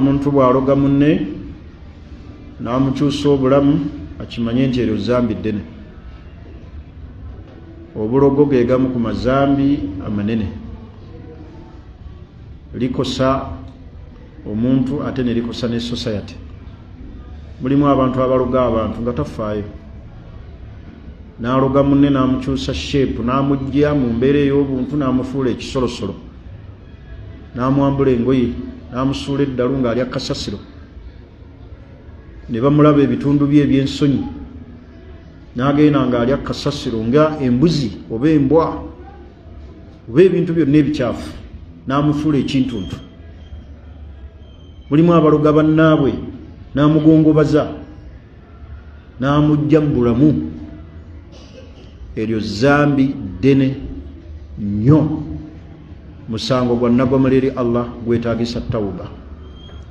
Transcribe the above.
Omuntu bw'aloga munne n'amukyusa obulamu, akimanye nti eryo zambi ddene. Obulogo ge gamu ku mazambi amanene, likosa omuntu ate ne likosa ne society. Mulimu abantu abaloga abantu nga tafaayo, n'aloga munne n'amukyusa shape, n'amugja mu mbeera ey'obuntu n'amufuula ekisolosolo, n'amwambula engoye, n'amusuula eddalu ng'alya kasasiro, ne bamulaba ebitundu bye eby'ensonyi, n'agenda ng'alya kasasiro nga embuzi oba embwa oba ebintu byonna ebikyafu, n'amufuula ekintuntu. Mulimu abaloga bannaabwe n'amugongobaza n'amujja mu bulamu. Eryo zambi ddene nnyo, musango gwa nagwamala eri Allah, gwetagisa tawuba.